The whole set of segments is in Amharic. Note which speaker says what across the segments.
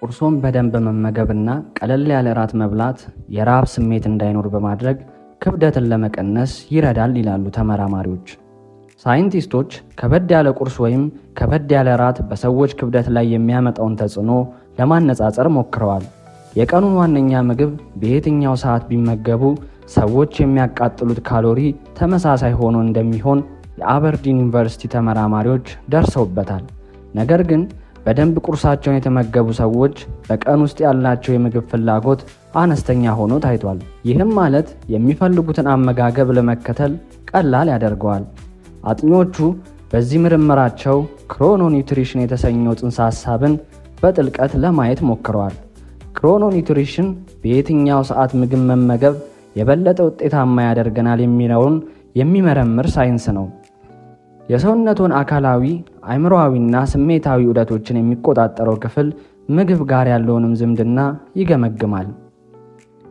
Speaker 1: ቁርሶን በደንብ መመገብና ቀለል ያለ ራት መብላት የረሃብ ስሜት እንዳይኖር በማድረግ ክብደትን ለመቀነስ ይረዳል ይላሉ ተመራማሪዎች። ሳይንቲስቶች ከበድ ያለ ቁርስ ወይም ከበድ ያለ ራት በሰዎች ክብደት ላይ የሚያመጣውን ተጽዕኖ ለማነጻጸር ሞክረዋል። የቀኑን ዋነኛ ምግብ በየትኛው ሰዓት ቢመገቡ ሰዎች የሚያቃጥሉት ካሎሪ ተመሳሳይ ሆኖ እንደሚሆን የአበርዲን ዩኒቨርሲቲ ተመራማሪዎች ደርሰውበታል። ነገር ግን በደንብ ቁርሳቸውን የተመገቡ ሰዎች በቀን ውስጥ ያላቸው የምግብ ፍላጎት አነስተኛ ሆኖ ታይቷል። ይህም ማለት የሚፈልጉትን አመጋገብ ለመከተል ቀላል ያደርገዋል። አጥኚዎቹ በዚህ ምርምራቸው chrononutrition የተሰኘው ጽንሰ ሐሳብን በጥልቀት ለማየት ሞክረዋል። Chrononutrition በየትኛው ሰዓት ምግብ መመገብ የበለጠ ውጤታማ ያደርገናል የሚለውን የሚመረምር ሳይንስ ነው። የሰውነቱን አካላዊ፣ አእምሮአዊና ስሜታዊ ዑደቶችን የሚቆጣጠረው ክፍል ምግብ ጋር ያለውንም ዝምድና ይገመግማል።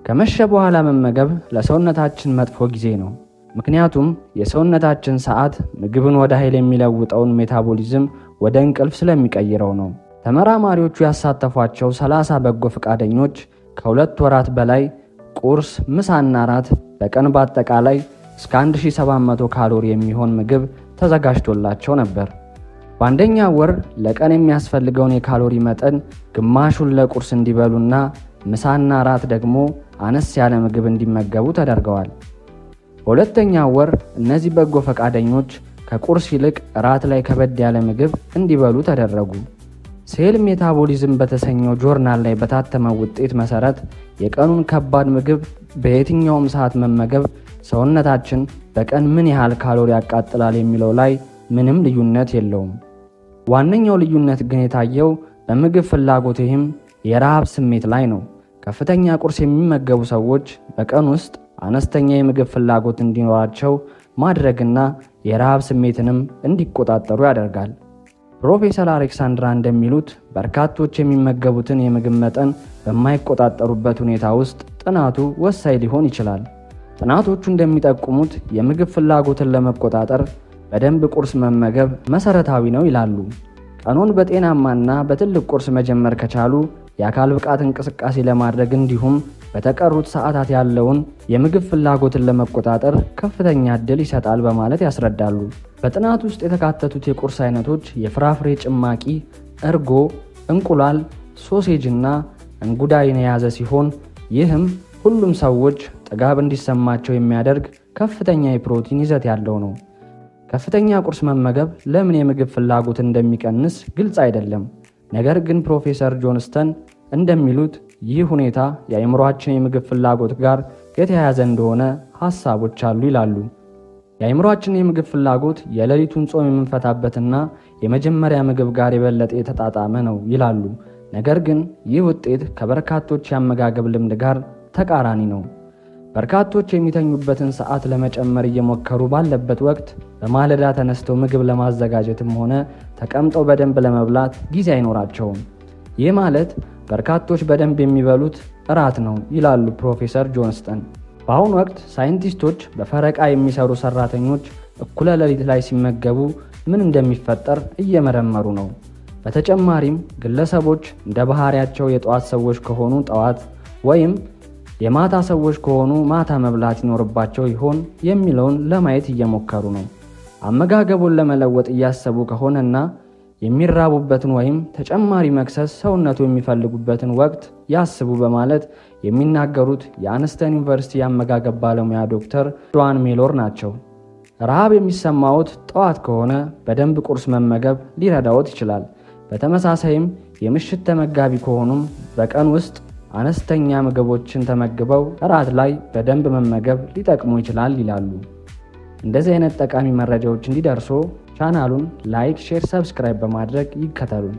Speaker 1: ከመሸ በኋላ መመገብ ለሰውነታችን መጥፎ ጊዜ ነው። ምክንያቱም የሰውነታችን ሰዓት ምግብን ወደ ኃይል የሚለውጠውን metabolism ወደ እንቅልፍ ስለሚቀይረው ነው። ተመራማሪዎቹ ያሳተፏቸው 30 በጎ ፈቃደኞች ከ2 ወራት በላይ ቁርስ፣ ምሳና ራት በቀን በአጠቃላይ እስከ 1700 ካሎሪ የሚሆን ምግብ ተዘጋጅቶላቸው ነበር። በአንደኛ ወር ለቀን የሚያስፈልገውን የካሎሪ መጠን ግማሹን ለቁርስ እንዲበሉና ምሳና ራት ደግሞ አነስ ያለ ምግብ እንዲመገቡ ተደርገዋል። በሁለተኛ ወር እነዚህ በጎ ፈቃደኞች ከቁርስ ይልቅ ራት ላይ ከበድ ያለ ምግብ እንዲበሉ ተደረጉ። Cell Metabolism በተሰኘው ጆርናል ላይ በታተመው ውጤት መሰረት የቀኑን ከባድ ምግብ በየትኛውም ሰዓት መመገብ ሰውነታችን በቀን ምን ያህል ካሎሪ ያቃጥላል የሚለው ላይ ምንም ልዩነት የለውም። ዋነኛው ልዩነት ግን የታየው በምግብ ፍላጎት ይህም የረሃብ ስሜት ላይ ነው። ከፍተኛ ቁርስ የሚመገቡ ሰዎች በቀን ውስጥ አነስተኛ የምግብ ፍላጎት እንዲኖራቸው ማድረግና የረሃብ ስሜትንም እንዲቆጣጠሩ ያደርጋል። ፕሮፌሰር አሌክሳንድራ እንደሚሉት በርካቶች የሚመገቡትን የምግብ መጠን በማይቆጣጠሩበት ሁኔታ ውስጥ ጥናቱ ወሳኝ ሊሆን ይችላል። ጥናቶቹ እንደሚጠቁሙት የምግብ ፍላጎትን ለመቆጣጠር በደንብ ቁርስ መመገብ መሰረታዊ ነው ይላሉ። ቀኑን በጤናማና በትልቅ ቁርስ መጀመር ከቻሉ የአካል ብቃት እንቅስቃሴ ለማድረግ እንዲሁም በተቀሩት ሰዓታት ያለውን የምግብ ፍላጎትን ለመቆጣጠር ከፍተኛ እድል ይሰጣል በማለት ያስረዳሉ። በጥናት ውስጥ የተካተቱት የቁርስ አይነቶች የፍራፍሬ ጭማቂ፣ እርጎ፣ እንቁላል፣ ሶሴጅና እንጉዳይን የያዘ ሲሆን ይህም ሁሉም ሰዎች ጥጋብ እንዲሰማቸው የሚያደርግ ከፍተኛ የፕሮቲን ይዘት ያለው ነው። ከፍተኛ ቁርስ መመገብ ለምን የምግብ ፍላጎት እንደሚቀንስ ግልጽ አይደለም። ነገር ግን ፕሮፌሰር ጆንስተን እንደሚሉት ይህ ሁኔታ የአእምሮአችን የምግብ ፍላጎት ጋር የተያያዘ እንደሆነ ሐሳቦች አሉ ይላሉ። የአእምሮአችን የምግብ ፍላጎት የሌሊቱን ጾም የምንፈታበትና የመጀመሪያ ምግብ ጋር የበለጠ የተጣጣመ ነው ይላሉ። ነገር ግን ይህ ውጤት ከበርካቶች የአመጋገብ ልምድ ጋር ተቃራኒ ነው። በርካቶች የሚተኙበትን ሰዓት ለመጨመር እየሞከሩ ባለበት ወቅት በማለዳ ተነስተው ምግብ ለማዘጋጀትም ሆነ ተቀምጠው በደንብ ለመብላት ጊዜ አይኖራቸውም። ይህ ማለት በርካቶች በደንብ የሚበሉት እራት ነው ይላሉ ፕሮፌሰር ጆንስተን። በአሁኑ ወቅት ሳይንቲስቶች በፈረቃ የሚሰሩ ሰራተኞች እኩለ ሌሊት ላይ ሲመገቡ ምን እንደሚፈጠር እየመረመሩ ነው። በተጨማሪም ግለሰቦች እንደ ባህሪያቸው የጠዋት ሰዎች ከሆኑ ጠዋት ወይም የማታ ሰዎች ከሆኑ ማታ መብላት ይኖርባቸው ይሆን የሚለውን ለማየት እየሞከሩ ነው። አመጋገቡን ለመለወጥ እያሰቡ ከሆነና የሚራቡበትን ወይም ተጨማሪ መክሰስ ሰውነቱ የሚፈልጉበትን ወቅት ያስቡ በማለት የሚናገሩት የአንስተን ዩኒቨርሲቲ የአመጋገብ ባለሙያ ዶክተር ዶዋን ሜሎር ናቸው። ረሃብ የሚሰማዎት ጠዋት ከሆነ በደንብ ቁርስ መመገብ ሊረዳዎት ይችላል። በተመሳሳይም የምሽት ተመጋቢ ከሆኑም በቀን ውስጥ አነስተኛ ምግቦችን ተመግበው እራት ላይ በደንብ መመገብ ሊጠቅሙ ይችላል ይላሉ። እንደዚህ አይነት ጠቃሚ መረጃዎች እንዲደርሱ ቻናሉን like፣ share፣ subscribe በማድረግ ይከተሉን።